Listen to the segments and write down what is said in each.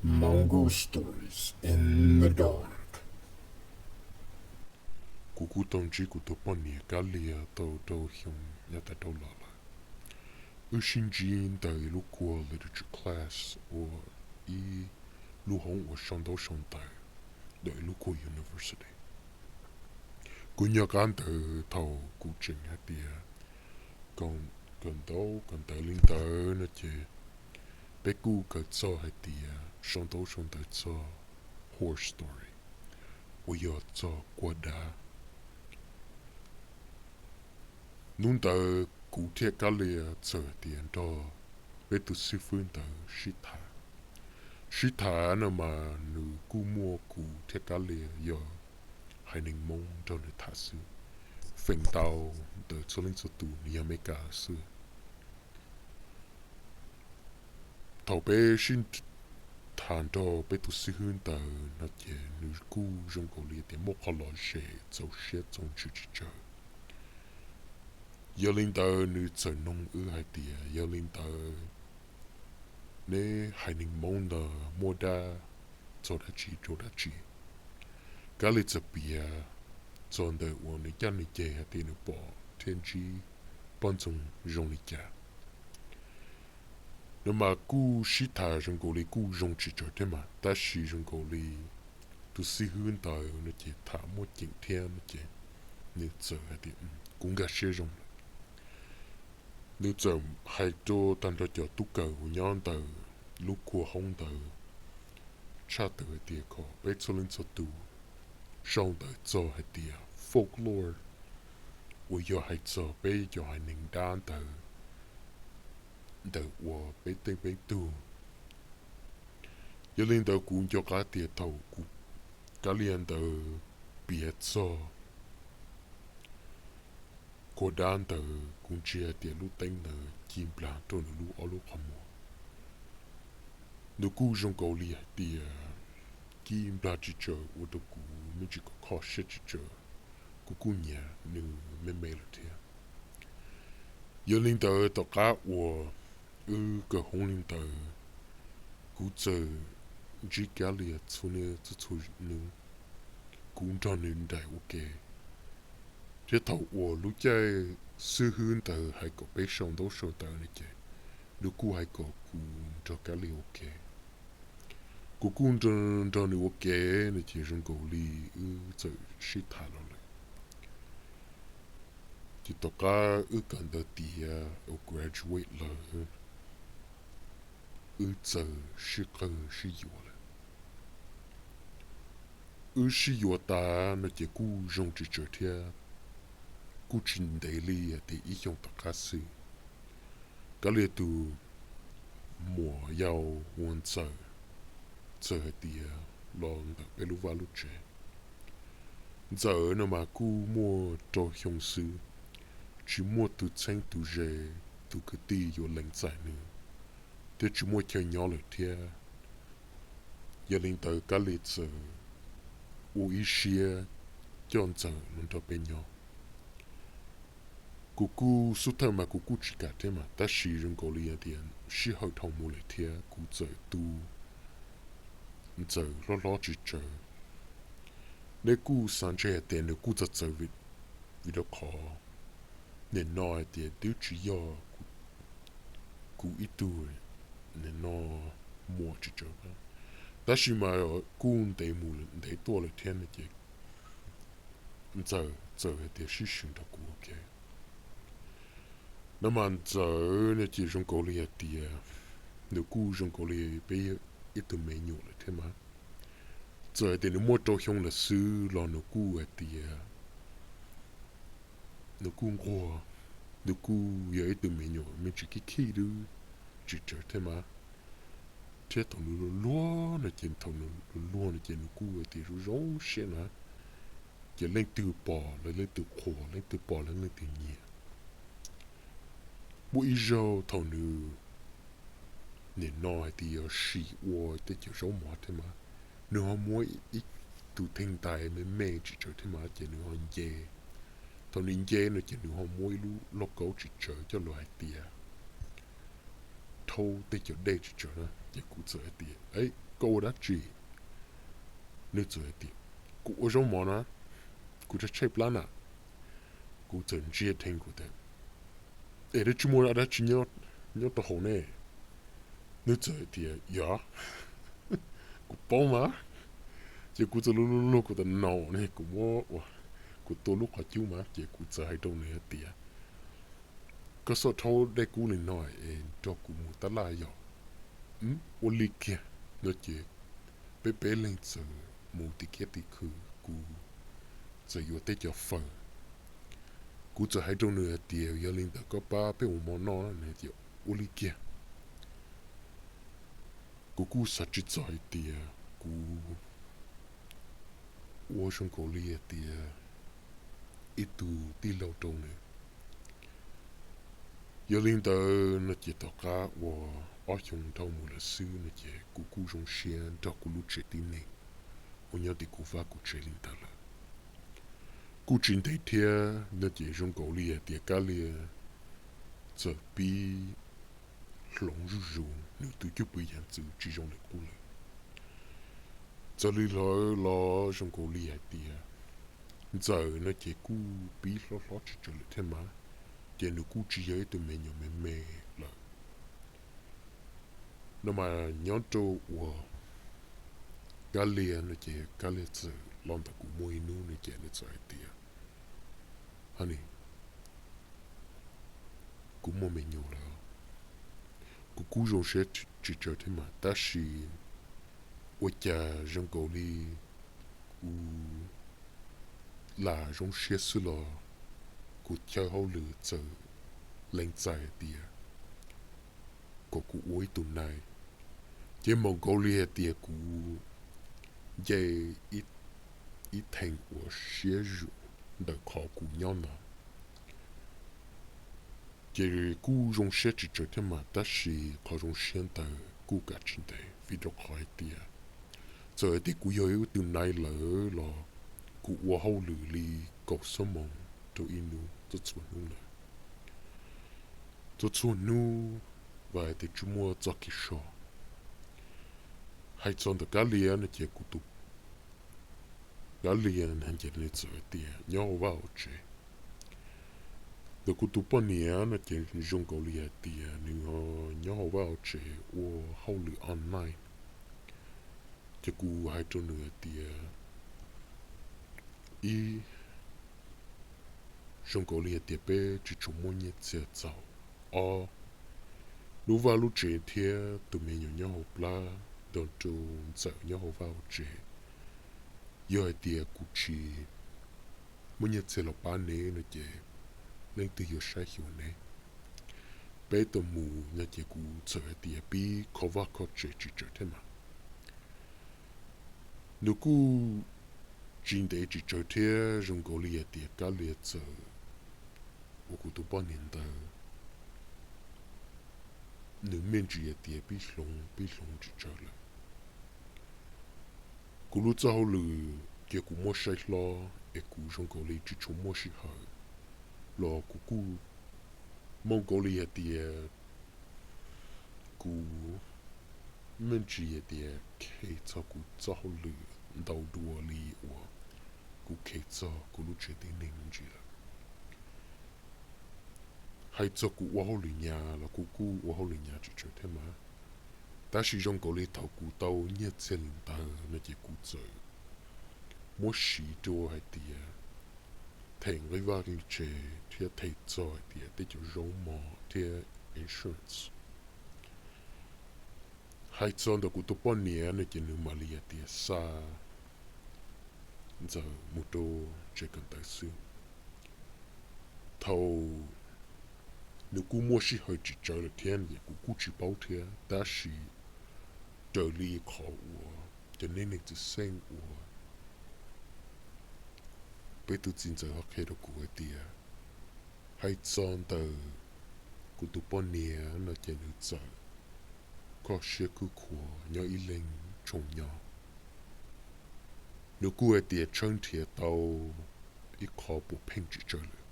Mongol Stories in the Dark. Kuv kuj tau ntsib kuv tus poj niam Kab Lias tau rau xyoo yav tas los lawm. Wb sib ntsib ntawm ib lub kua literature class uas ib lub hoob uas sau ntaub sau ntawv ntawm ib lub kua university. Kuv nco qab ntawd thaum kuv tseem hais tias kawm ntaub kawm ntawv li ntawd no ces peb kuj kawm txog hais tias sau ntaub sau ntawv txog horror story uas yog txog kua dab. Hnub ntawd kuv thiab Kab Lias txawm tias nrog peb tus xib fwb ntawd sib tham. Sib tham no mas nws kuj muaj kuv thiab Kab Lias yog haiv neeg Hmoob nrog nws tham xwb. Feem ntau ntawm txhua leej txhua tus nws yog Meskas xwb. Thaum peb sib tham nrog peb tus xib fwb ntawd no ces nws kuj zoo nkaus li tias muaj qhov lom zem txaus siab txaus ntsws tsis tsawg. Yog li ntawd nws txawm noog wb hais tias yog li ntawd neb haiv neeg Hmoob ntawd muaj dab txog dab tsi rau dab tsi. Kab Lias txawm piav txog ntawm uas nws caj nws ceg hais tias nws pom thiab ntsib poj ntxoog zoo li cas. No mas kuj sib tham zoo nkaus li kuj zoo tsis tsawg thiab mas tab sis zoo nkaus li tus xib fwb ntawd no ces tham muaj ceem thiab no ces nws txawm hais tias kuv nkag siab zoo lawm. Nws txawm hais rau tag nrho cov tub kawm uas nyob ntawm lub kua hoob ntawd tshaj tawm hais tias kom peb txhua leej txhua tus sau ntawv txog hais tias folklore uas yog hais txog peb cov haiv neeg dab ntawd ntawm uas peb tej peb tug. Yog li ntawd kuv nco qab tias thaum kuv Kab Lias ntawd piav txog kua dab ntawd kuv ntsia tias lub teeb ntawd ci nplas rau nws lub ob lub qhov muag. Nws kuj zoo nkaus li hais tias ci nplas tsis tsawg ua rau kuv me ntsis kom kho siab tsis tsawg, kuv kuj nyiam nws me me lawm thiab. Yog li ntawd tom qab uas wb kawm hoob li ntawd, kuv txawm ntsib Kab Lias txhua niaj txhua txhua hnub, kuv nrog nws nraim ua ke. Thiab thaum uas lub caij xib fwb ntawd hais kom peb sau ntaub sau ntawv no ces nws kuj hais kom kuv nrog Kab Lias ua ke. Kuv kuj nrog nws ua ke no ces zoo nkaus li wb txawm sib tham los lawm. Ces tom qab wb kawm ntawv tiav uas graduate lawm, wb txawm sib qawg sib yuav lawm. Wb sib yuav tas no ces kuj zoo tsis tsawg thiab, kuj tsis ntev li hais tias ib xyoos tom qab xwb, Kab Lias tus muam yau ua Ntxawm txawm hais tias los ntawm peb lub vaj lub tsev. Ntxawm no mas kuj muaj rau xyoo xwb, tsis muaj tus txheeb tus ze, tus kwv tij yuav lees txais nws, thiab tsis muaj chaw nyob lawm thiab. Yog li ntawd Kab Lias txawm ua ib siab coj Ntxawm los nrog peb nyob. Kuv kuj xub thawj mas kuv kuj tsis kam thiab mas tab sis zoo nkaus li hais tias sij hawm dhau mus lawm thiab kuv txawm tu Ntxawm hlob hlob tsis tsawg. Nej kuj xav ntshe hais tias nws kuj txawv txawv vim rau qhov nim no hais tias twb tsis yog kuv ib tug nim no muam tsis tsawg, tab sis mas kuj ntev mus ntev tuaj lawm thiab no ces Ntxawm txawm hais tias sib swm nrog kuv ua ke. No mas Ntxawm no ces zoo nkaus li hais tias nws kuj zoo nkaus li peb ib tug me nyuam lawm thiab mas. Txawm hais tias nws muaj rau xyoo lawm xwb los nws kuj hais tias nws kuj nquag, nws kuj yog ib tug me nyuam me ntsis khib khib dub tsis tsawg thiab mas. Thiab thaum nws luag luag no ces thaum nws luag luag no ces nws kuj hais tias zoo zoo siab na, ces leej twg pom los leej twg qhuas, leej twg pom los leej twg nyiam. Muaj ib zaug thaum nws nim no hais tias yog sim ua tej cov zaub mov thiab mas, nws ho muab ib tug theej ntais me me tsis tsawg thiab mas ces nws ho nce. Thaum nws nce no ces nws ho muab ib lub lauj kaub tsis tsawg coj los hais tias rhaub tej cov dej tsis tsawg na ces kuv txawm hais tias, Koj ua dab tsi? Nws txawm hais tias, Kuv ua zaub mov na, kuv tshaib tshaib plab na. Kuv txawm ntsia dheev kuv tias, Es dab tsi muaj dab tsi nyob rau hauv ne? Nws txawm hais tias, Yog, kuv paub mas. Ces kuv txawm luag luag kuv tus nom ne, kuv muab ua, kuv tua lub qhov cub mas, ces kuv txawm hais rau nws hais tias, Koj xav rhaub dej kub li no es nrog kuv mus tab laj yog? Ua li kiag. No ces peb peb leeg txawm mus tim kiab tim khw, kuv txawm yuav tej cov fawm. Kuv txawm hais rau nws hais tias, Yog li ntawd koj pab peb ua mov noj. Nws tias, Ua li kiag. Kuv kuj xav tsis txog hais tias kuv ua zoo nkaus li hais tias ib tug tij laug rau nws. Yog li ntawd no ces tom qab uas ob xyoos dhau mus lawm xwb no ces kuv kuj zoo siab nrog kuv lub tsev tib neeg uas nyob tim kuv vaj kuv tsev li ntawd lawm. Kuj tsis ntev thiab no ces zoo nkaus li hais tias Kab Lia txawm pib hloov zuj zus nws tus cwj pwm yam ntxwv tsis zoo li qub lawm. Txawm li ntawd los zoo nkaus li hais tias Ntxawm no ces kuj pib hlob hlob tsis tsawg lawm thiab mas, ces nws kuj tsis yog ib tug me nyuam me me lawm. No mas nyob rau uas Kab Lia no ces Kab Lia txawm los ntawm kuv muaj ib hnub no ces nws txawm hais tias, Honey, kuv muaj me nyuam lawm. Kuv kuj zoo siab tsis tsawg thiab mas, tab sis ua cas zoo nkaus li kuv lam zoo siab xwb los kuv chaw hauj lwm txawm lees txais hais tias kom kuv ua ib tug nais. Ces npaum nkaus li hais tias kuv nce ib theem uas siab zuj ntawm qhov kuv nyob ntawd. Ces kuj zoo siab tsis tsawg thiab mas, tab sis qhov zoo siab ntawd kuj kam tsis ntev vim rau qhov hais tias txawm hais tias kuv yog ib tug nais lawm los kuv ua hauj lwm li kaum xuab moos rau ib hnub txhua txhua hnub lawm. Txhua txhua hnub vam hais tias tsis muaj txoj kev so. Hais txog ntawm Kab Lia no ces kuv tus, Kab Lia no ces nws txawm hais tias nyob hauv vaj hauv tsev. Ntawm kuv tus poj niam no ces zoo nkaus li hais tias nws nyob hauv vaj hauv tsev ua hauj lwm online. Ces kuv hais rau nws hais tias, ib, zoo nkaus li hais tias peb tsis tshua muaj nyiaj txiag txaus. Ob, lub vaj lub tsev thiab tus me nyuam nyob hauv plab nrog rau Ntxawm nyob hauv vaj hauv tsev, yog hais tias kuv tsis muaj nyiaj txiag los pab neb no ces leej twg yuav saib xyuas neb? Peb tau mus no ces kuv txawm hais tias pib kho vaj kho tsev tsis tsawg thiab mas. Nws kuj tsis ntev tsis tsawg thiab, zoo nkaus li hais tias Kab Lia txawm, uas kuv tus poj niam ntawd, nws me ntsis hais tias pib hloov pib hloov tsis tsawg lawm. Kuv lub txoj hauj lwm ces kuv muab saib hlob es kuv zoo nkaus li tsis tshua muaj sij hawm, los kuv kuj muaj nkaus li hais tias kuv me ntsis hais tias khev txog kuv txoj hauj lwm ntau dua li uas kuv khev txog kuv lub tsev tib neeg me ntsis lawm. Hais txog kuv ua hauj lwm nyav los kuv kuj ua hauj lwm nyav tsis tsawg thiab mas, tab sis zoo nkaus li thaum kuv tau nyiaj txiag li ntawd no ces kuv txawm muab siv rau hais tias them nqi vaj nqi tsev thiab them txog hais tias tej cov zaub mov thiab insurance. Hais txog ntawm kuv tus poj niam no ces nws mam li hais tias xa Ntxawm mus rau tsev kawm ntawv xwb. Thaum nws kuj muaj sij hawm tsis tsawg lawm thiab es kuv kuj tsis paub thiab, tab sis raws li qhov uas cov neeg neeg txiv xeej uas peb tus txiv ntxawm ho qhia rau kuv hais tias, hais txog ntawm kuv tus poj niam no ces nws txawm kho siab khwb khuav nyob ib leeg tshoom nyo. Nws kuj hais tias tshawb nrhiav tau ib qho puas pheej tsis tsawg lawm.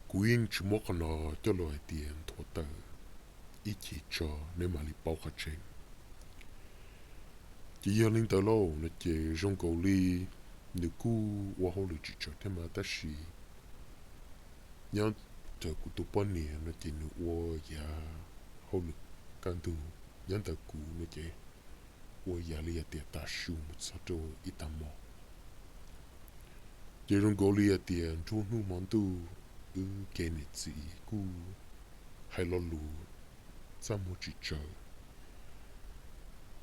Kuv yeej tsis muab qhov no coj los hais tias nthuav tawm ib chim tso, neb mam li paub qhov tseeb. Ces yog li ntawd lauj no ces zoo nkaus li nws kuj ua hauj lwm tsis tsawg thiab mas tab sis nyob ntawm kuv tus poj niam no ces nws ua yav hauj lwm kaj ntug, nyob ntawm kuv no ces ua yav li hais tias tav su mus txog rau ib tag hmo. Ces zoo nkaus li hais tias nruab hnub hmo ntuj wb ke niam txiv kuj hais lo lus txaj muag tsis tsawg.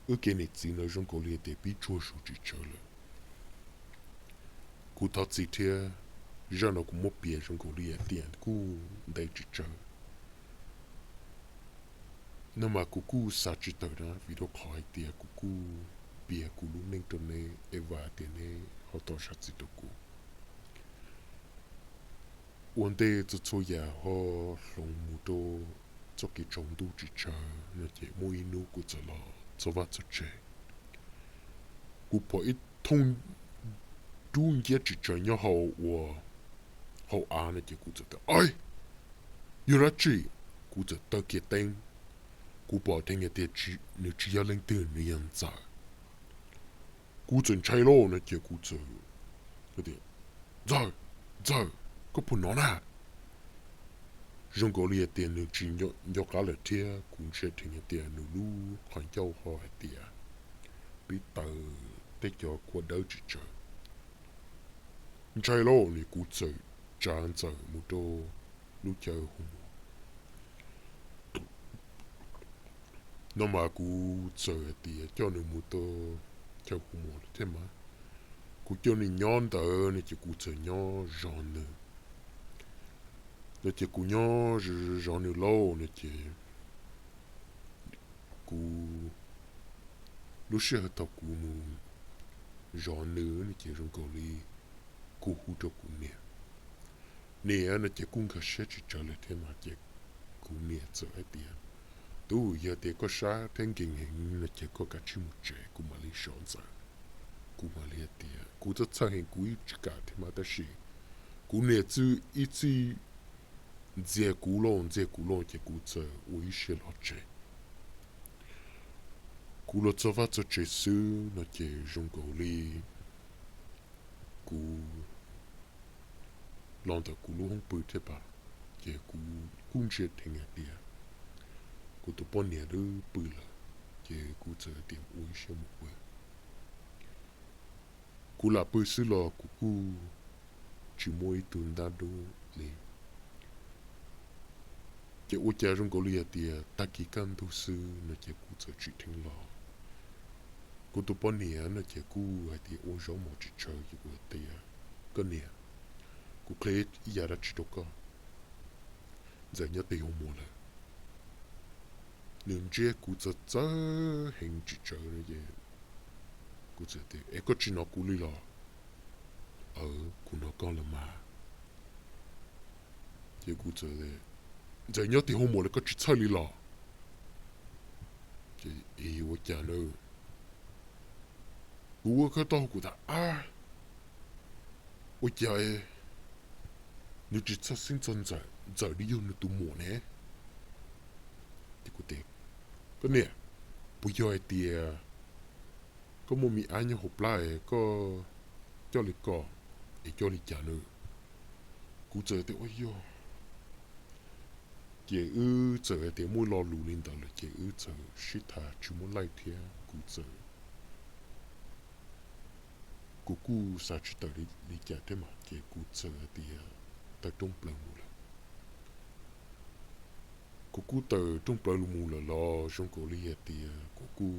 Wb ke niam txiv no zoo nkaus li hais tias pib tsuag zus tsis tsawg lawm. Kuv thov txim thiab, zaj no kuv muab piav zoo nkaus li hais tias kuj ntev tsis tsawg no mas kuv kuj xav tsis tawm na vim rau qhov hais tias kuv kuj piav kuv lub neej rau neb es vam tias neb ho tau zam txim rau kuv. Ua ntej txhua txhua yam ho hloov mus rau txoj kev tsaus ntuj tsis tsawg no ces muaj ib hnub kuv txawm los txog vaj txog tsev. Kuv pom ib thooj dub nciab tsis tsawg nyob hauv ua hauv av no ces kuv txawm tias, Aib, yog dab tsi? Kuv txawm taw kiag teeb, kuv pom dheev hais tias nws tsis yog leej twg, nws yog Ntxawm. Kuv txawm ntshai lauj no ces kuv txawm, Ntxawm, Ntxawm, koj puas hnov na? Zoo nkaus li hais tias nws tsis nco qab lawm thiab kuv ntsia dheev hais tias nws lub qhov ncauj ho hais tias pib taw tej cov kua dawb tsis tsawg. Ntshai lauj no kuv txawm tsav Ntxawm mus rau lub chaw hu mos no mas kuv txawm hais tias coj nws mus rau chaw hu mos lawm thiab mas. Kuv coj nws nyob ntawd no ces kuv txawm nyob zov nws no ces kuv nyob zov nws lauj no ces kuv, lub sij hawm thaum kuv mus zov nws no ces zoo nkaus li kuv hu rau kuv niam. Niam no ces kuj nkag siab tsis tsawg lawm thiab mas ces kuv niam txawm hais tias, Tub, yog tias koj sab thiab nkees heev no ces koj kav tsij mus tsev, kuv mam li zov Ntxawm. Kuv mam li hais tias kuv txhawj txhawj heev kuv yeej tsis kam thiab mas tab sis kuv niam txawm ib txij ntxias kuv lauj ntxias kuv lauj ces kuv txawm ua ib siab los tsev. Kuv los txog vaj txog tsev xwb no ces zoo nkaus li kuv los ntawm kuv lub hoob pw thiab pas, ces kuv kuj ntsia dheev hais tias kuv tus poj niam twb pw lawm, ces kuv txawm hais tias ua ib siab mus pw. Kuv lam pw xwb los kuv kuj tsis muaj ib tug ntab dub li. Ces ua cas zoo nkaus li hais tias tag kis kaj ntug xwb no ces kuv txawm tsim dheev los. Kuv tus poj niam no ces kuj hais tias ua zaub mov tsis tsawg ces kuv hais tias, Koj niam, kuv qhia ib yam dab tsi rau koj. Ntxawm nyob twg hu mos lawm. Nws ntsiab kuv txawv txawv heev tsis tsawg no ces kuv txawm tias, Es koj tsis hnov kuv li los? Aw, kuv hnov koj lawm mas. Ces kuv txawm, Ntxawm nyob twg hu mos lawm koj tsis txhawj li los? Ces ua cas na, kuv ua koj taub hau kuv tas, Ab, ua cas nws tsis txhawj xeeb txog Ntxawm, Ntxawm li yog nws tus muam ne? Ces kuv tias, Koj niam, puas yog hais tias koj muaj me ab nyob hauv plab es koj coj li koj es coj li cas na? Kuv txawm tias, Ua yog. Ces wb txawm hais tias muaj lo lus li ntawd lawm ces wb txawm sib tham tsis muaj laij thiab kuv txawm, kuv kuj xav tsis tawm li cas thiab mas ces kuv txawm hais tias tawm rooj plaws mus lawm. Kuv kuj tawm rooj plaws mus lawm los zoo nkaus li hais tias kuv kuj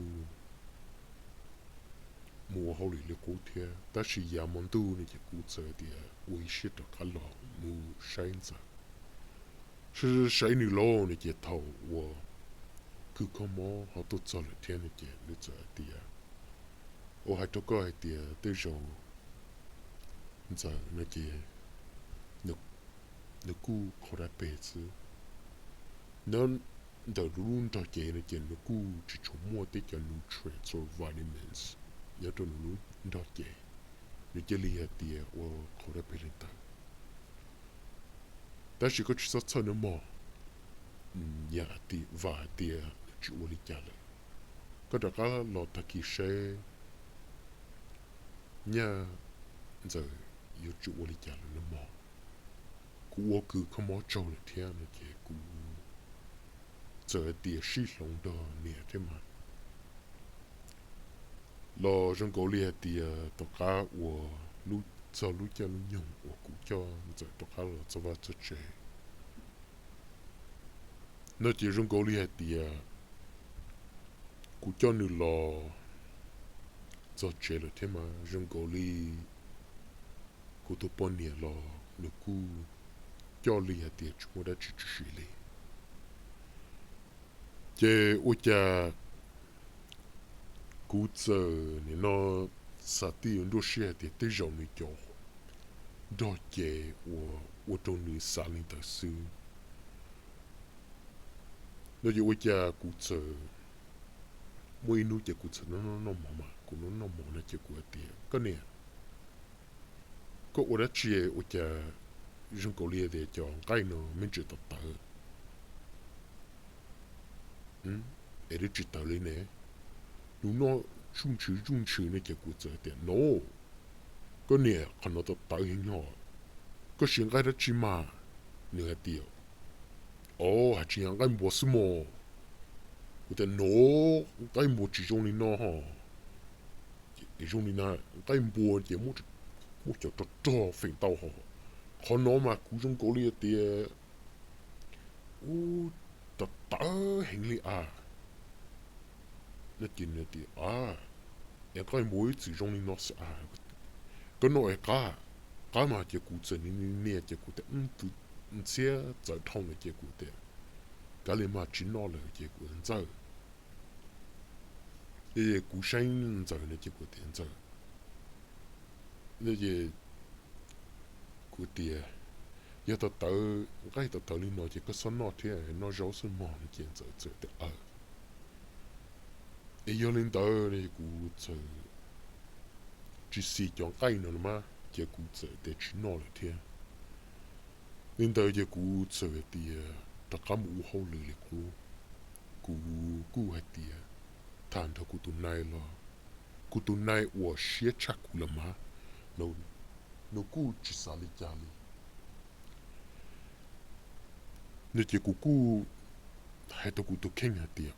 mus ua hauj lwm li qub thiab tab sis yav hmo ntuj no ces kuv txawm hais tias ua ib siab rov qab los mus saib Ntxawm. Saib nws lauj no ces thaum uas kws kho mob ho tuaj txog lawm thiab no ces nws txawm hais tias, Ua hais rau koj hais tias tej zaum Ntxawm no ces nws kuj qhov dab peg xwb. Nyob ntawm nws lub nrog cev no ces nws kuj tsis tshua muaj tej cov nutrients or vitamins nyob rau nws lub nrog cev, nws cia li hais tias ua qhov dab peg li ntawd. Tab sis koj tsis txhob txhawj nawb mog, yam vam hais tias nws tsis ua li cas lawm. Koj rov qab los tag kis seb Nyaj Ntxawm, yuav tsum ua li cas lawm nawb mog? Kuv ua kws kho mob tsaug lawm thiab no ces kuv txawm hais tias sib hloov nrog niam thiab mas los zoo nkaus li hais tias tom qab uas txog lub caij lub nyoog uas kuv coj Ntxawm rov qab los txog vaj txog tsev no ces zoo nkaus li hais tias kuv coj nws los txog tsev lawm thiab mas zoo nkaus li kuv tus poj niam los nws kuj coj li hais tias tsis muaj dab tsi tshwm sim li. Ces ua cas kuv txawm nim no xav tij nruab siab hais tias tej zaum nws cov nrog cev uas ua rau nws xav li ntawd xwb no ces ua cas kuv txawm muaj ib hnub ces kuv txawm noj noj mov mas kuv noj noj mov no ces kuv hais tias, koj niam, koj ua dab tsi ua cas zoo nkaus li tias cov nqaij no me ntsis tawv tawv es twb tsis tawv li ne? Nws noj zuj ntshwv zuj ntshwv no ces kuv txawm tias, no, koj niam, qhov no tawv tawv heev hos, koj siv nqaij dab tsi mas? Nws hais tias, o, hais tsis yog nqaij npua xwb mog. Kuv tias, no, nqaij npua tsis zoo li no hos. Zoo li na, nqaij npua ces muaj cov rog rog feem ntau hos, qhov no mas kuv zoo nkaus li tias ub, tawv tawv heev li as. No ces nws tias, es nqaij npua ib txwm zoo li no xwb as. Koj noj es qab, qab mas ces kuv txawm nias nias ces kuv tias, ntxhiab txawv dhau lawm ces kuv tias, kav liam mas tsis noj lawm ces kuv tias, Ntxawm, kuv saib Ntxawm no ces kuv tias, Ntxawm, kuv tias, yog tawv tawv, nqaij tawv tawv li no ces koj txhob noj thiab, noj zaub xwb mog no ces Ntxawm txawm tias, aws. Es yog li ntawd kuv txawm tsis xis cov nqaij no mas ces kuv txawm tias tsis noj lawm thiab. Li ntawd ces kuv txawm tias rov qab mus ua hauj lwm li qub. Kuv kuj hais tias tham nrog kuv tus nai los, kuv tus nai uas siab tshaj kuv los mas, nws kuj tsis xav li cas li. No ces kuv kuj hais rau kuv tus kheej hais tias,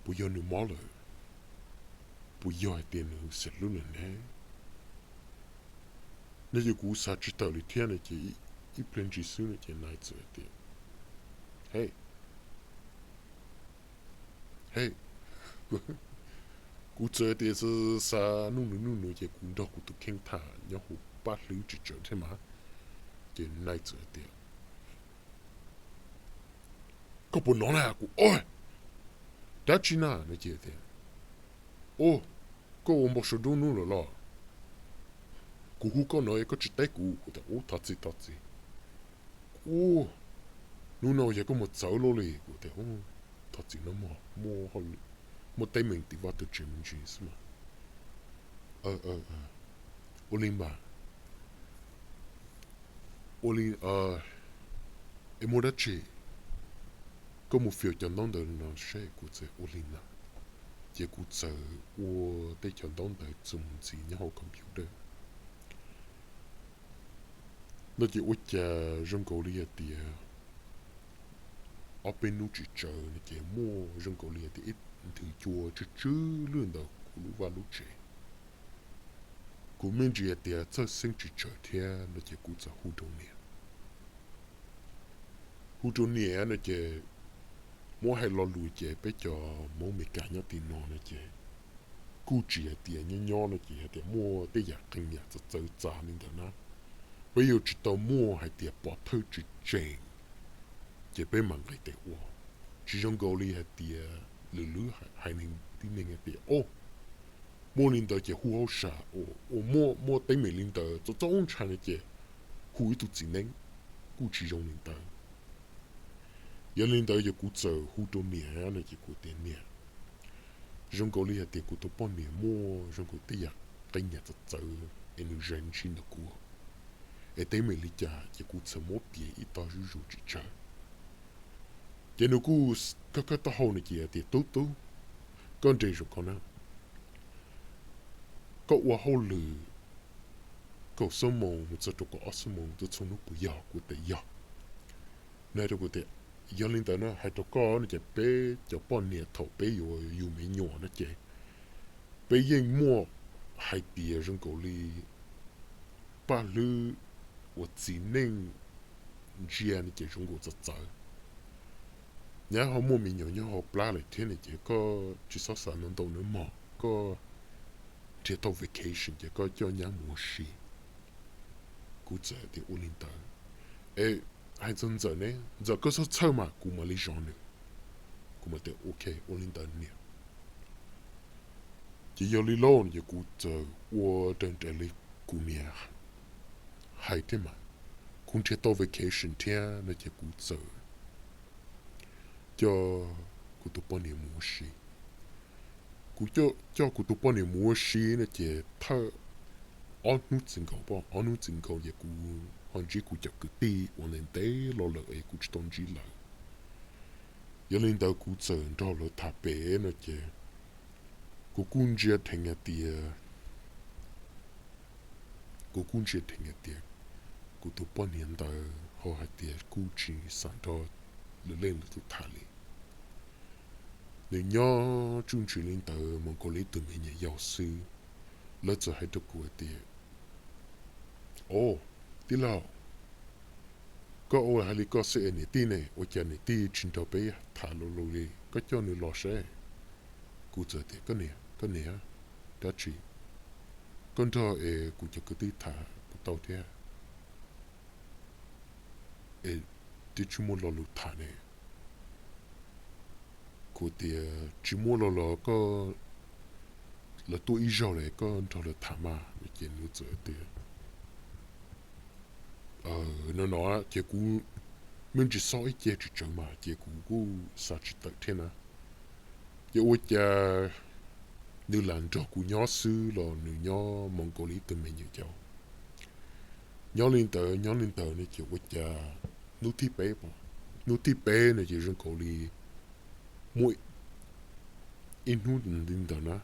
puas yog nws mob lawm? Puas yog hais tias nws xeem hlub lawm ne? No ces kuv xav tsis tawm li thiab no ces ib pliag ntsis xwb no ces nai txawm tias, he, he, kuv txawm tias xav nug nws nug nws ces kuv nrog kuv tus kheej tham nyob hauv pab hlwb tsis tsawv thiab mas, ces nai txawm tias, koj puas hnov na? Kuv, o, dab tsi na? No ces tias, o, koj ua npau suav dub hnub lawm los? Kuv hu koj no koj tsis teb kuv. Kuv tias, ub, thov txim thov txim. Ub, hnub no yog koj mus txawv luaj li. Kuv tias, thov txim no mog, muaj teeb meem tim vaj tim tsev me ntsis xwb mas. Ua li mas, ua li, es muaj dab tsi? Koj mus fiaus cov ntaub ntawv no seb. Kuv txawm ua li ntawd, ces kuv txawm ua tej cov ntaub ntawv txuas mus ntxiv nyob hauv computer. No ces ua cas zoo nkaus li hais tias ob peb hnub tsis tsawg no ces muaj zoo nkaus li hais tias ib nthwv cua tsw tsw lwj ntawm kuv lub vaj lub tsev. Kuv me ntsis hais tias txhawj xeeb tsis tsawg thiab no ces kuv txawm hu rau niam. Hu rau niam no ces muab hais lo lus ces peb cov Hmoob Meskas nyob tim no no ces kuj tsis hais tias nyob nyob no ces hais tias muaj tej yam qee yam txawv txawv txav li ntawd na. Peb yuav tsis tau muaj hais tias pov thawj tseem tseem, ces peb mam nqis tes ua. Tsis zoo nkaus li hais tias lwm lub haiv neeg tib neeg hais tias, o, muaj li ntawd ces hu hauj sam, ua muaj teeb meem li ntawd txaus txaus ntshai no ces hu ib tug txiv neeb, kuj tsis zoo li ntawd. Yog li ntawd yog kuv txawm hu rau niam no ces kuv tias, niam, zoo nkaus li hais tias kuv tus poj niam muaj zoo nkaus tej yam qee yam txawv txawv es nws zais ntsis ntawm kuv, es teeb meem li cas ces kuv txawm muab piav ib tog zuj zus tsis tsawg. Ces nws kuj khawb khawb taub hau no ces tias, tub tub, koj nres zoo ko na, koj ua hauj lwm kaum xuab moos mus txog rau kaum ob xuab moos tuaj txhua hnub puas yog? Kuv tias yog. Nws hais rau kuv tias yog li ntawd no hais rau koj no ces peb cov poj niam thaum peb yuav yug me nyuam no ces peb yeej muaj hais tias zoo nkaus li paj hlwb uas txiv neej ntsia no ces zoo nkaus txawv txawv. Nyab ho muaj me nyuam nyob hauv plab lawm thiab no ces koj tsis txhob xav ntau ntau nawb mog, koj nrhiav tau vacation ces koj coj nyab mus ua si. Kuv txawm tias ua li ntawd. Es hais txog Ntxawm ne, Ntxawm koj txhob txhawj mas kuv mam li zov nws. Kuv mam tias ok ua li ntawd niam. Ces yog li lauj ces kuv txawm ua raws nraim li kuv niam hais thiab mas, kuv nrhiav tau vacation thiab no ces kuv txawm coj kuv tus poj niam mus ua si. Kuv coj kuv tus poj niam mus ua si no ces thawj ob hnub txwm nkaus, ob hnub txwm nkaus ces kuv ho ntsib kuv cov kwv tij uas ntev ntev los lawm es kuv tsis tau ntsib lawm. Yog li ntawd kuv txawm nrog lawv tham pem no ces kuv kuj ntsia dheev hais tias, kuv kuj ntsia dheev hais tias kuv tus poj niam ntawd ho hais tias kuj tsis xav nrog lwm leej lwm tus tham li. Nws nyob tsuj ntsws li ntawd mus nkaus li ib tug me nyuam yaus xwb. Lawv txawm hais rau kuv hais tias, o, tij laug, koj ua hais li koj xwb es niam tij ne, ua cas niam tij tsis nrog peb tham lu lus li, koj coj nws los seb. Kuv txawm tias koj niam, koj niam, dab tsi? Koj nrog es kuv cov kwv tij tham kuv tau thiab es twb tsis muaj lo lus tham ne. Kuv tias tsis muaj lo los koj, lawv tuaj ib zaug lawm koj nrog lawv tham mas no ces nws txawm tias no no ces kuv me ntsis xob ib ce tsis tsawv mas ces kuv kuj xav tsis tawm thiab na. Ces ua cas nws lam nrog kuv nyob xwb los nws nyob mus nkaus li ib tug me nyuam yaus. Nyob li ntawd nyob li ntawd no ces ua cas hnub thib peb, hnub thib peb no ces zoo nkaus li muaj ib hnub li ntawd na,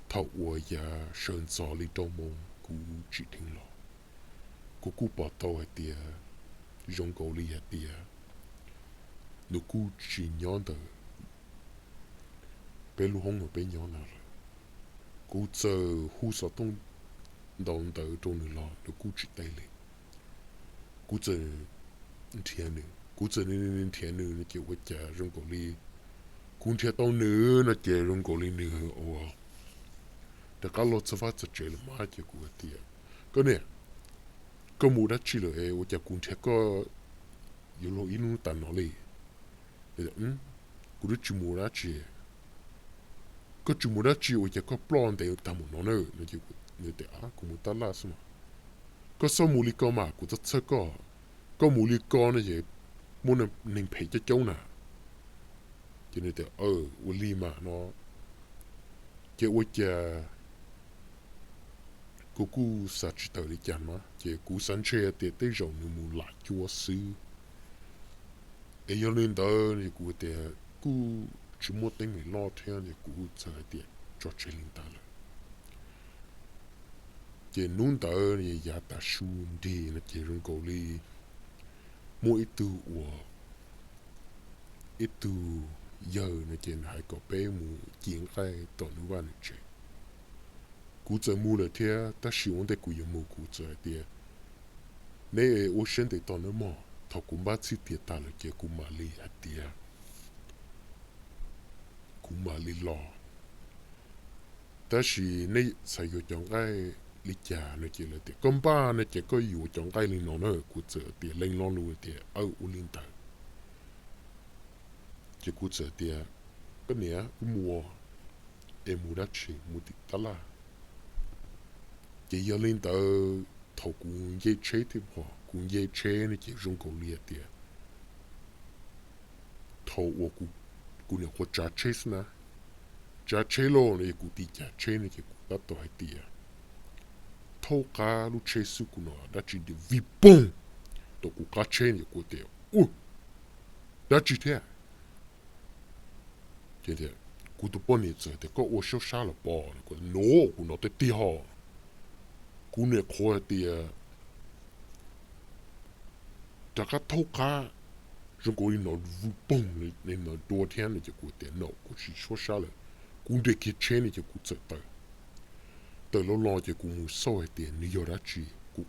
thaum uas yav sawv ntxov li rau moos kuv tsim dheev los, kuv kuj pom tau hais tias zoo nkaus li hais tias nws kuj tsis nyob ntawm peb lub hoob uas peb nyob na lawm. Kuv txawm hu xov tooj ntaus ntawv rau nws los nws kuj tsis teb li. Kuv txawm nrhiav nws, kuv txawm nrhiav nws no ces ua cas zoo nkaus li kuv nrhiav tau nws no ces zoo nkaus li nws ua rov qab los txog vaj txog tsev lawm mas ces kuv hais tias, koj niam, koj mus dab tsi lawm es ua cas kuv nrhiav koj yuav luag ib hnub tas no li? Kuv twb tsis mus dab tsi. Koj tsis mus dab tsi ua cas koj ploj ntev tag mus no na? Nws tias kuv mus tab laj xwb mas. Koj txhob mus li ko mas kuv txhob txhawj koj. Koj mus li ko no ces muaj neeg phem coob coob na. Ces nws tias ua li mas no. Ces ua cas kuv kuj xav tsis tawm li cas mas ces kuv xav ntshe tias tej zaum nws mus lam cuab xwb. Es yog li ntawd kuv tias kuj tsis muaj teeb meem loj thiab es kuv txawm hais tias tso tseg li ntawd lawm. Ces hnub ntawd yav tav su nrig no ces zoo nkaus li muaj ib tug uas, ib tug yawg no ces nws hais kom peb mus ci nqaij tom nws vaj nws tsev. Kuv txawm mus lawm thiab tab sis ua ntej kuv yuav mus kuv txawm hais tias, neb ua siab ntev tos nawb mog, thaum kuv npaj txhij tiav tas lawm ces kuv mam li hais tias kuv mam li los. Tab sis nej xav yuav cov nqaij li cas no ces lawv tias koj npaj no ces koj yuav cov nqaij li no na. Kuv txawm tias lees lo lus tias aw ua li ntawd. Ces kuv txawm tias, koj niam, wb mus es mus dab tsi, mus tim tab laj? Ces yog li ntawd thaum kuv nce tsheb thiab, kuv nce tsheb ne ces zoo nkaus li hais tias thaum uas kuv nyuam qhuav tsav tsheb xwb na, tsav tsheb los no es kuv tiv cav tsheb no ces kuv tab tom hais tias thaub qab lub tsheb xwb kuv hnov dab tsi vij poog tom kuv qab tsheb no kuv tias u, dab tsi thiab? Ces kuv Kuv tus poj niam txawm tias, koj ua sab sab los pom no? Kuv tias, no, kuv hnov tiag tiag ho. Kuv niam qhuav hais tias rov qab thaub qab, zoo nkaus li hnov vwm poog li hnov dua thiab no ces kuv tias, no, kuv tsis sab sab lawm. Kuv nres kiag tsheb no ces kuv txawm tawm, tawm los los ces kuv mus xauj hais tias nws yog dab tsi. Kuv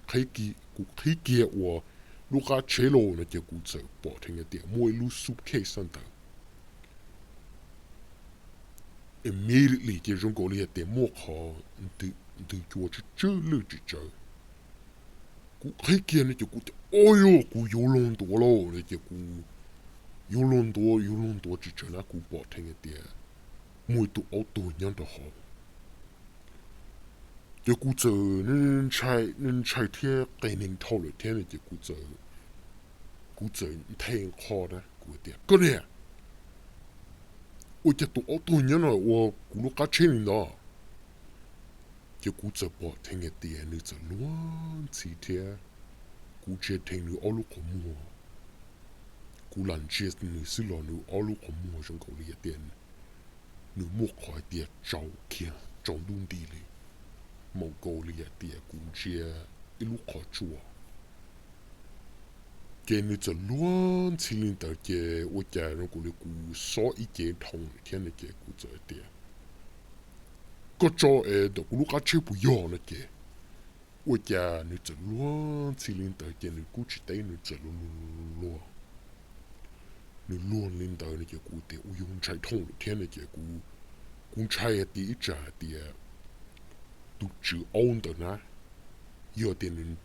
qhib kiag uas lub qab tsheb los no ces kuv txawm pom dheev tias muaj ib lub suitcase ntawd. Immediately ces zoo nkaus li hais tias muaj qhov ntws cua tsw tsw lwj tsis tsawv. Kuv qhib kiag no ces kuv tias, o, yog kuv yuav luag ntuav lauj no ces kuv yuav luag ntuav, yuav luag ntuav tsis tsawv na kuv pom dheev tias muaj ib tug aub tuag nyob rau hauv. Ces kuv txawm ntshai thiab qe neeg dhau lawm thiab no ces kuv txawm nthe qho na kuv tias, koj niam, ua cas tus aub tuag nyob no ua kuv lub qab tsheb li ntawd? Ces kuv txawm pom dheev hais tias nws txawm luag ntxhi thiab kuv ntsia dheev nws ob lub qhov muag. Kuv lam ntsia nws xwb los nws ob lub qhov muag zoo nkaus li hais tias nws muaj qhov hais tias tsaus kiag tsaus ntuj nti li, mus nkaus li hais tias kuv ntsia ib lub qhov tsua. Ces nws txawm luag ntxhi li ntawd ces ua cas zoo nkaus li kuv xob ib ce dhau lawm thiab no ces kuv txawm tias, koj tso es ntawm kuv lub qab tsheb puas yog no ces ua cas nws txawm luag ntxhi li ntawd ces nws kuj tsis teb, nws txawm luag luag, nws luag li ntawd no ces kuv tias ua yog ntshai dhau lawm thiab no ces kuv ntshai hais tias ib tsam hais tias tus tswv aub ntawd na, yog tias nws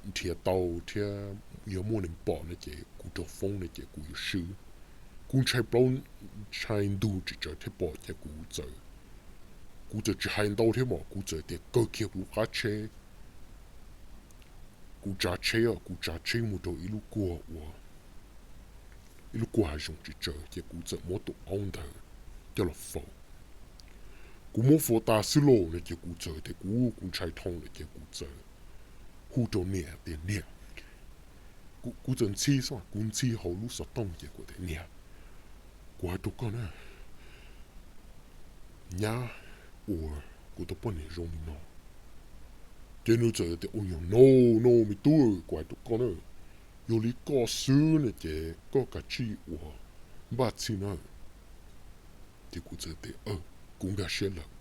nrhiav tau thiab yog muaj neeg pom no ces kuv rau foob no ces kuv yuav swb. Kuv ntshai plaub ntshai ntug tsis tsawv thiab pom ces kuv txawm, kuv txawm tsis hais ntau thiab mas kuv txawm tias kaw kiag kuv lub qab tsheb, kuv tsav tsheb, kuv tsav tsheb mus rau ib lub kuag ua, ib lub kuag hav zoov tsis tsawv ces kuv txawm muab tus aub ntawd coj los faus. Kuv muab faus tas xwb lauj no ces kuv txawm tias kuv, kuv ntshai dhau lawm ces kuv txawm hu rau niam tias niam, kuv txawm ntxhi xwb, kuv ntxhi hauv lub xov tooj ces kuv tias niam, kuv hais rau koj na, nyab ua kuv tus poj niam zoo li no. Ces nws txawm tias ua yog no, no me tub, kuv hais rau koj na, yog li koj xwb no ces koj kav tsij ua npaj txhij na. Ces kuv txawm tias kuv nkag siab lawm.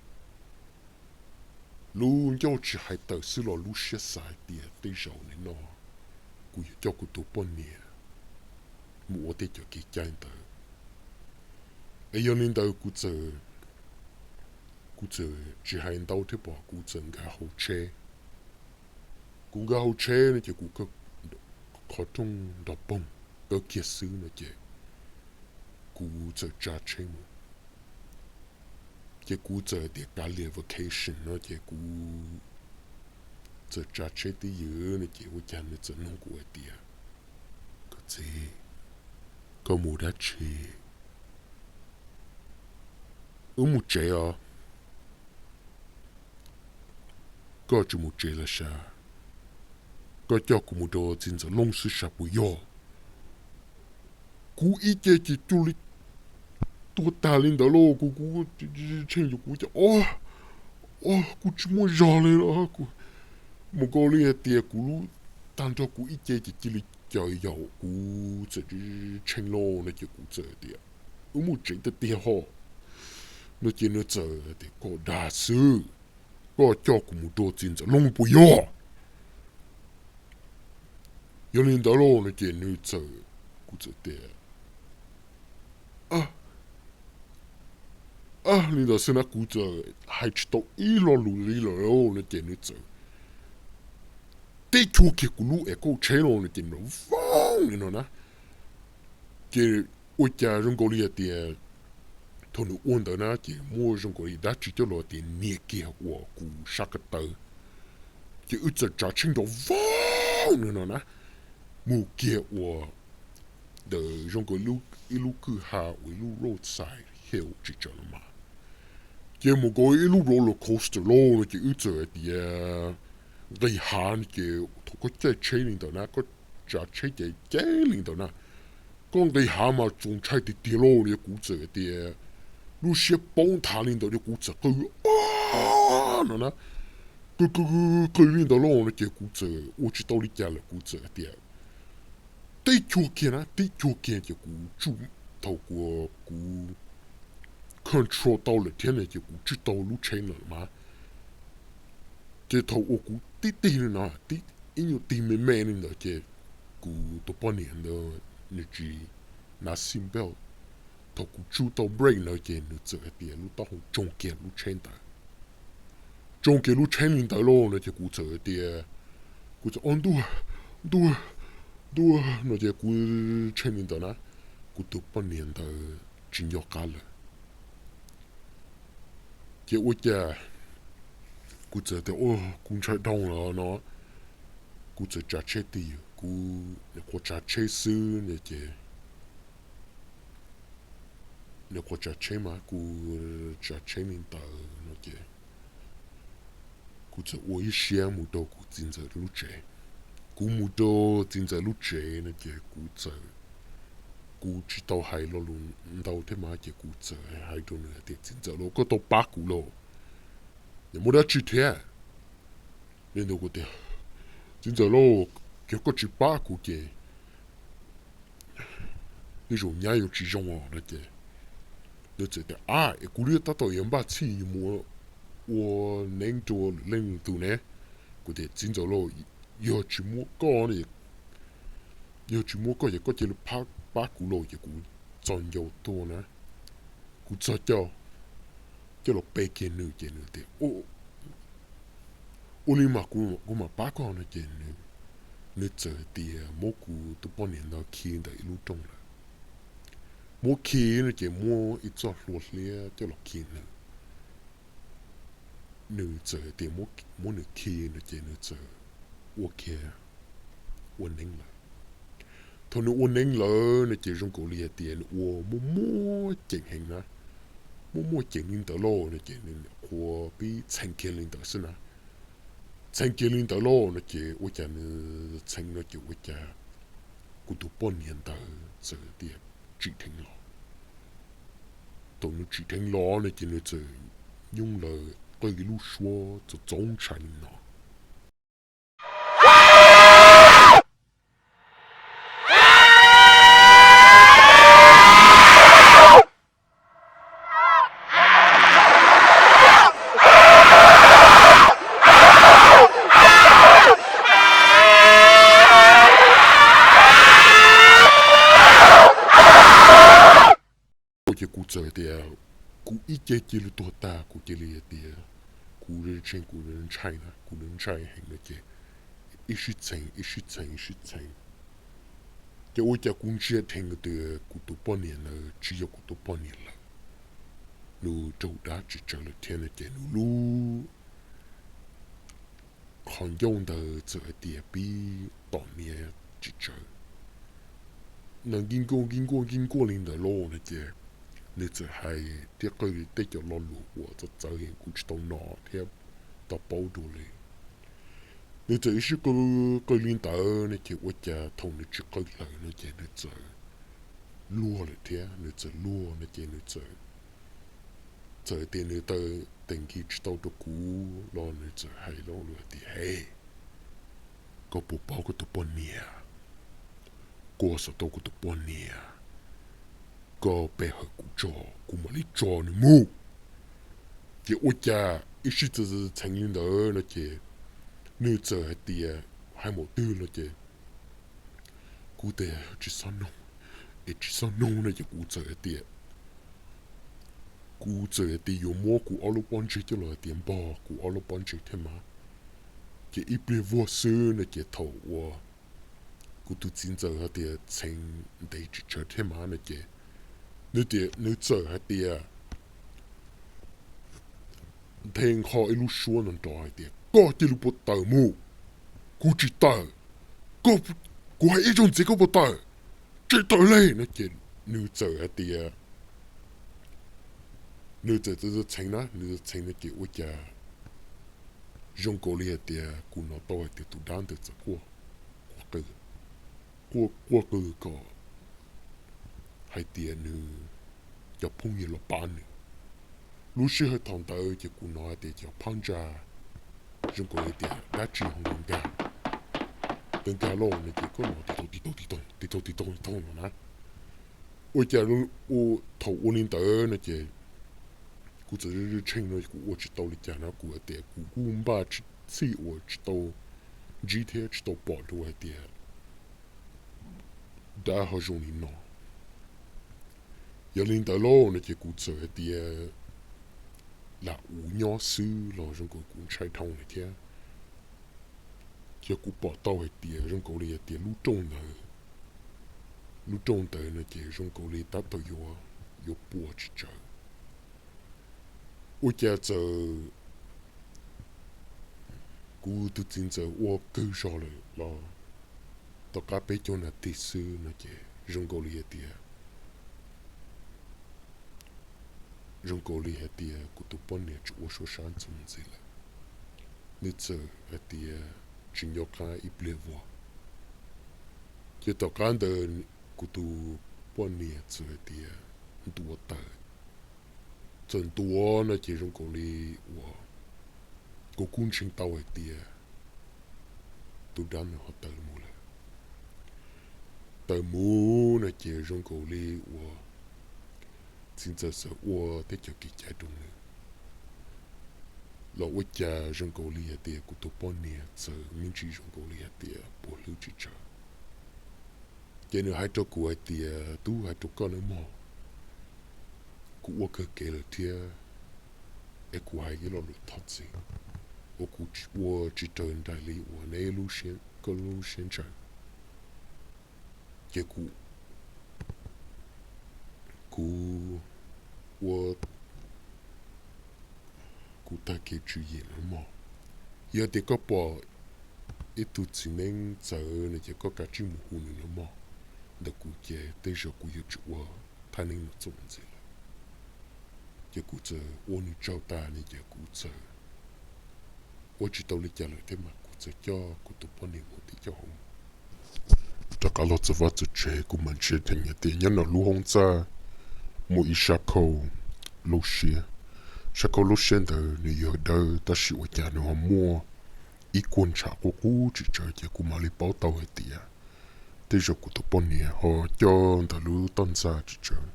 Lub ncauj tsis hais tawm xwb los lub siab xav hais tias tej zaum nim no kuv yuav coj kuv tus poj niam mus ua tej cov kev cai ntawd. Es yog li ntawd kuv txawm, kuv txawm tsis hais ntau thiab pom kuv txawm nkag hauv tsheb. Kuv nkag hauv tsheb no ces kuv qhov rooj nrov poog, kaw kiag xwb no ces kuv txawm tsav tsheb mus. Ces kuv txawm tias kav liam vacation no ces kuv txawm tsav tsheb twb ywm no ces ua cas nws txawm nug kuv hais tias, koj txiv, koj mus dab tsi? Wb mus tsev os. Koj tsis mus tsev los sas? Koj coj kuv mus rau txiv ntxawm Looj xwb sas puas yog? Kuv ib ce ces cuag li tuag tag li ntawd lauj, kuv, kuv tsheej kuv ces, o, kuv tsis muaj zog li los, mus nkaus li hais tias kuv lub, tag nrho kuv ib ce ces cia li caws yaum, kuv txawm tshee lauj no ces kuv txawm tias, wb mus tsev tiag tiag ho no ces nws txawm tias, koj dag xwb, koj coj kuv mus rau txiv ntxawm Looj puas yog? Yog li ntawd lauj no ces nws txawm, kuv txawm tias, li ntawd xwb na, kuv txawm hais tsis tau ib lo lus li lawm no ces nws txawm teb chua kiag kuv lub es kauj tsheb no no ces nws voob li no na. Ces ua cas zoo nkaus li hais tias thaum nws ua ntawd na ces muaj zoo nkaus li dab tsi coj los tias nias kiag uas kuv sab ko taw. Ces wb txawm tsav tsheb nrov voob li no na, mus kiag uas ntawm zoo nkaus ib lub kwj ha uas ib lub roadside hill tsis tsawg no mas. Ces mus nkaus ib lub roller coaster lauj no ces wb txawm hais tias nqis hav no ces thaum koj caij tsheb li ntawd na, koj tsav tsheb ces ceev li ntawd na, koj nqis hav mas txaus ntshai tiag tiag lauj no ces kuv txawm hais tias lub siab poob nthav li ntawd ces kuv txawm qw no na, qw qw qw li ntawd lauj no ces kuv txawm ua tsis tau li cas lawm, kuv txawm hais tias tib cuag kiag na, tib cuag kiag ces kuv tsuj, thaum kuv, kuv control tau lawm thiab no ces kuv tswj tau lub tsheb lawm mas. Ces thaum uas kuv tib tig li no, ib nyuag tig me me li ntawd ces kuv tus poj niam ntawd nws tsis hnav seat belt. Thaum kuv tsuj tau brake ntawd ces nws txawm hais tias lub taub hau tsoo kiag lub tsheb ntawd, tsoo kiag lub tsheb li ntawd lauj no ces kuv txawm hais tias, kuv txawm, o ntuj, ntuj, ntuj no ces kuv tshee li ntawd na, kuv tus poj niam ntawd tsis nco qab lawm. Ces ua cas kuv txawm tias kuv ntshai dhau lawm no, kuv txawm tsav tsheb tig, kuv nyuam qhuav tsav tsheb xwb no ces, nyuam qhuav tsav tsheb mas kuv tsav tsheb li ntawd no ces kuv txawm ua ib siab mus rau kuv txiv ntxawm lub tsev. Kuv mus rau txiv ntxawm lub tsev no ces kuv txawm, kuv tsis tau hais lo lus ntau thiab mas ces kuv txawm hais rau nws hais tias, txiv ntxawm lauj, koj tau pab kuv lauj, muaj dab tsi thiab? Li ntawd kuv tias, txiv ntxawm lauj, yog koj tsis pab kuv ces tej zaum nyab yuav tsis zoo os no ces nws txawm tias, a es kuv li tab tom yuav npaj txhij yuav mus ua neeb rau lwm leej lwm tus ne. Kuv tias, txiv ntxawm lauj, yog tsis muaj koj, yog tsis muaj koj ces koj cia li pab kuv lauj. Ces kuv txo ncau tuaj na, kuv txo ncau coj los pe kiag nws ces nws tias, ua li mas kuv mam pab koj no ces nws txawm tias muab kuv tus poj niam ntawd khi ntawm ib lub rooj lawm. Muab khi no ces muab ib txoj hlua hliab coj los khi nws. Nws txawm tias muab nws khi no ces nws txawm ua kiag, ua neeb lawm. Thaum nws ua neeb lawm no ces zoo nkaus li hais tias nws ua muaj muaj ceem heev na, muaj muaj ceem li ntawd lauj no ces nws nyuam qhuav pib txheem kiag li ntawd xwb na. Txheem kiag li ntawd lauj no ces ua cas nws txheem no ces ua cas kuv tus poj niam ntawd txawm tias tsim dheev los. Thaum nws tsim dheev los no ces nws txawm nyooj lawv qw ib lub suab txaus txaus ntshai li no. Ces kuv txawm tias, kuv ib ce cia li tuag tag, kuv cia li hais tias, kuv ntshai, kuv ntshai na, kuv ntshai heev no ces ib sib txheev, ib sib txheev, ib sib txheev. Ces ua cas kuv ntsia dheev tias kuv tus poj niam ntawd tsis yog kuv tus poj niam lawm, nws raug dab tsis tsawv lawm thiab no ces nws lub qhov ncauj ntawd txawm hais tias pib tom niag tsis tsawv, nws nkij nkuaj nkij nkuaj nkij nkuaj li ntawd lauj no ces nws txawm hais thiab qw tej cov lo lus uas txawv txawv kuv tsis tau hnov thiab tau paub dua li. Nws txawm ib sib qw, qw li ntawd no ces ua cas thaum nws tsis qw lawm no ces nws txawm luag lawm thiab, nws txawm luag no ces nws txawm, txawm tias nws taw, tes nkis tsis tau rau kuv los nws txawm hais lo lus tias, he, koj puas paub koj tus poj niam? Koj xav tau koj tus poj niam, koj pe hawm kuv tso, kuv mam li tso nws mus. Ces ua cas ib sij txawm txheev li ntawd no ces nws txawm hais tias, hais npaum twg no ces kuv tias tsis xob nug, es tsis xob nug no ces kuv txawm hais tias, kuv txawm hais tias yuav muab kuv ob lub pob ntseg coj los hais tias npog kuv ob lub pob ntseg thiab mas. Ces ib pliag vuag xwb no ces thaum uas kuv tus txiv ntxawm hais tias txheev ntev tsis tsawg thiab mas no ces nws tias, nws txawm hais tias nthe nqho ib lub suab nrov nrov hais tias, koj cia li puas tawm mus, kuv tsis tawm, kuv hais ib zaug ntxiv koj puas tawm, tsis tawm li no ces nws txawm hais tias, nws txawm txheev na, nws txheev no ces ua cas zoo nkaus li hais tias kuv hnov tau hais tias tus dab ntawd txawm quaj, quaj qw, quaj qw kom hais tias nws cov phooj ywg los pab nws. Lub sij hawm thaum ntawd ces kuv hnov hais tias cov phab ntsa zoo nkaus li tias dab tsi ho nkag, nkag nkag los no ces koj hnov tig taug tig taug tig taug tig taug tig taug no na. Ua cas thaum ua li ntawd no ces kuv txawm tshee no kuv ua tsis tau li cas no, kuv hais tias kuv kuj npaj txhij uas tsis tau ntsib thiab tsis tau pom dua hais tias dab ho zoo li no. Yog li ntawd lauj no ces kuv txawm hais tias lam ua nyob xwb los zoo nkaus kuv ntshai dhau lawm thiab. Ces kuv pom tau hais tias zoo nkaus li hais tias lub rooj ntawd, lub rooj ntawd no ces zoo nkaus li tab tom yuav, yuav puas tsis tsawg. Ua cas txawm kuv tus txiv ntxawm ua kawg zog lawm los tom qab peb caug nas this xwb no ces zoo nkaus li hais tias, zoo nkaus li hais tias kuv tus poj niam tsis ua suab sab ntxuj ntxiv lawm. Nws txawm hais tias tsis nco qab ib pliag vog. Ces tom qab ntawd kuv tus poj niam txawm hais tias ntuav taws. Txawm ntuav no ces zoo nkaus li uas kuv kuj ntseeg tau hais tias tus dab no ho tawm mus lawm. Tawm mus no ces zoo nkaus li uas txiv ntxawm txawm ua tej cov kev cai rau nws los ua cas zoo nkaus li hais tias kuv tus poj niam txawm me ntsis zoo nkaus li hais tias puas hlwb tsis tsawg. Ces nws hais rau kuv hais tias, tub, hais rau koj nawb mog, kuv ua kawg kev lawm thiab, es kuv hais ib lo lus thov txim uas kuv ua tsis raws nraim li uas neb, koj lub siab ntshaw. Ces kuv, kuv ua, kuv tag kev tswv yim nawb mog. Yog tias koj pom ib tug txiv neeb txawv no ces koj kav tsij mus hu nws nawb mog. Ntawm kuv ces tej zaum kuv yuav tsis ua thaj neeb no txuj ntxiv lawm. Ces kuv txawm ua nws tsaug tas no ces kuv txawm ua tsis tau li cas lawm thiab mas kuv txawm coj kuv tus poj niam mus tim cov hauv. Rov qab los txog vaj txog tsev kuv mam ntsia dheev hais tias nyob ntawm lub hoob txaj muaj ib sab khau lauj siab. Sab khau lauj siab ntawd nws yog dawb tab sis ua cas nws ho muaj ib kuag ntshav qub qub tsis tsawg ces kuv mam li paub tau hais tias tej zaum kuv tus poj niam ho coj ntawm lub toj ntxa tsis tsawg.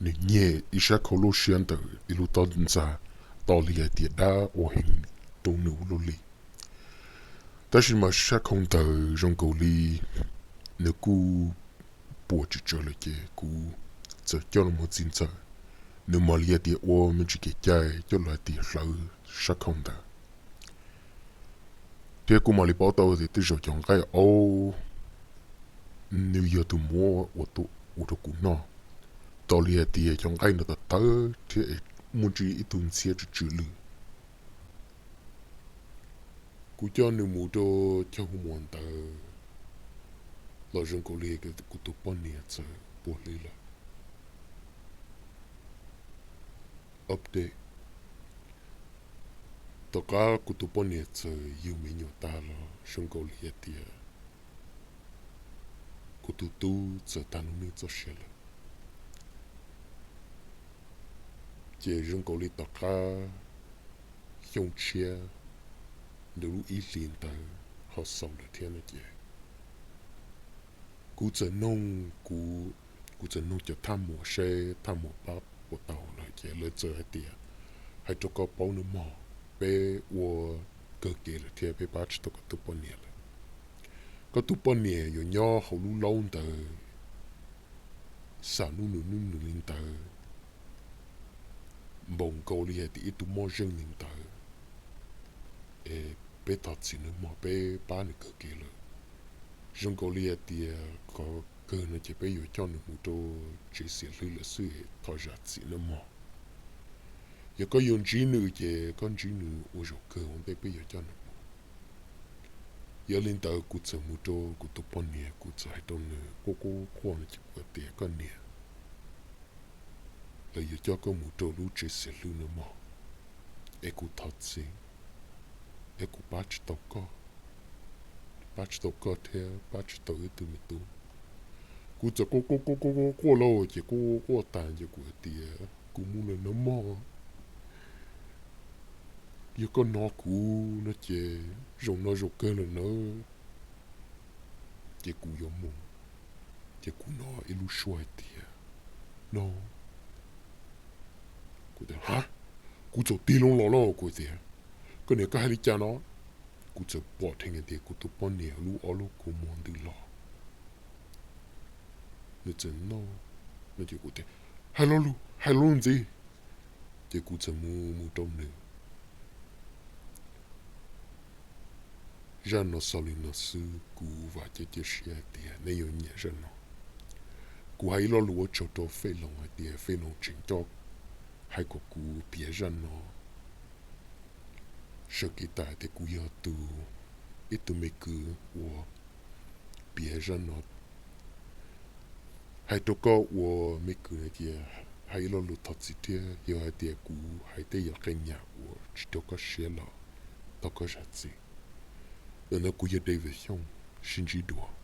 Nws nyem ib sab khau lauj siab ntawm ib lub toj ntxa tos li hais tias dab ua heev rau nws ua luaj li. Tab sis mas sab khau ntawd zoo nkaus li nws kuj puas tsis tsawg lawm ces kuv txawm coj los mus txiv ntxawm, nws mam li hais tias ua me ntsis kev cai coj los hais tias hlawv sab khau ntawd. Thiab kuv mam li paub tau tias tej zaum cov nqaij aub nws yog tus muab ua rau kuv noj, tos li hais tias cov nqaij no tawv tawv thiab es muaj ntsis ib tug ntxhiab tsw tsw lwj. Kuv coj nws mus rau chaw hu muam ntawd los zoo nkaus li kuv tus poj niam txawm puas hlwb lawm. Update, tom qab kuv tus poj niam txawm yug me nyuam tag los zoo nkaus li hais tias kuv tus tub txawm tag lub neej txoj sia lawm. Ces zoo nkaus li tom qab xyoo tshiab ntawm lub ib hlis ntawd ho xaus lawm thiab no ces kuv txawm noog, kuv txawm noog cov thaj muam seb thaj muam pab puas tau lawm ces lawv txawm hais tias, hais rau koj paub nawb mog, peb ua kawg kev lawm thiab peb pab tsis tau koj tus poj niam lawm. Koj tus poj niam yuav nyob hauv lub laub ntawd xam nub nws nub nws li ntawd, npaum nkaus li hais tias ib tug moj zeej li ntawd. Es peb thov txim nawb mog, peb pab nws kawg kev lawm. Zoo nkaus li hais tias qhov kawg no ces peb yuav coj nws mus rau tsev xiam hlwb lawm xwb, thov zam txim nawb mog. Yog koj yuav ntsib nws ces koj ntsib nws ua zaum kawg ua ntej peb yuav coj nws mus. Yog li ntawd kuv txawm mus rau kuv tus poj niam, kuv txawm hais rau nws quaj quaj quaj no ces kuv tias koj niam, lawv yuav coj koj mus rau lub tsev xiam hlwb no mog, es kuv thov txim, es kuv pab tsis tau koj, pab tsis tau koj thiab pab tsis tau wb tug me tub. Kuv txawm quaj quaj quaj quaj lauj ces quaj quaj quaj tas ces kuv hais tias kuv mus lawm nawb mog. Yog koj hnov kuv no ces zoo no zoo kawg lawm nawb. Ces kuv yuav mus, ces kuv hnov ib lub suab hais tias, no, kuv tias, kuv txaus tig loo los lauj, kuv tias, koj niam koj hais li cas no? Kuv txawm pom dheev tias kuv tus poj niam lub ob lub kua muag ntws los. Nws txawm no, no ces kuv tias, hais lo lus, hais lo lus ntxiv. Ces kuv txawm mus mus rau nws. Zaj no xaus li no xwb, kuv vam thiab cia siab hais tias nej yuav nyiam zaj no. Kuv hais ib lo lus ua tsaug rau Fej Loos hais tias Fej Loos tseem coj hais kom kuv piav zaj no. Sawv kev tas tias kuv yog tus, ib tug me kwv uas piav zaj no hais rau koj ua me kwv hais tias, hais ib lo lus thov txim thiab yog hais tias kuv hais tej yam qee nyam uas tsis raug koj siab los thov koj zam txim. Ntawm no kuv yog David Xyooj, sib ntsib dua.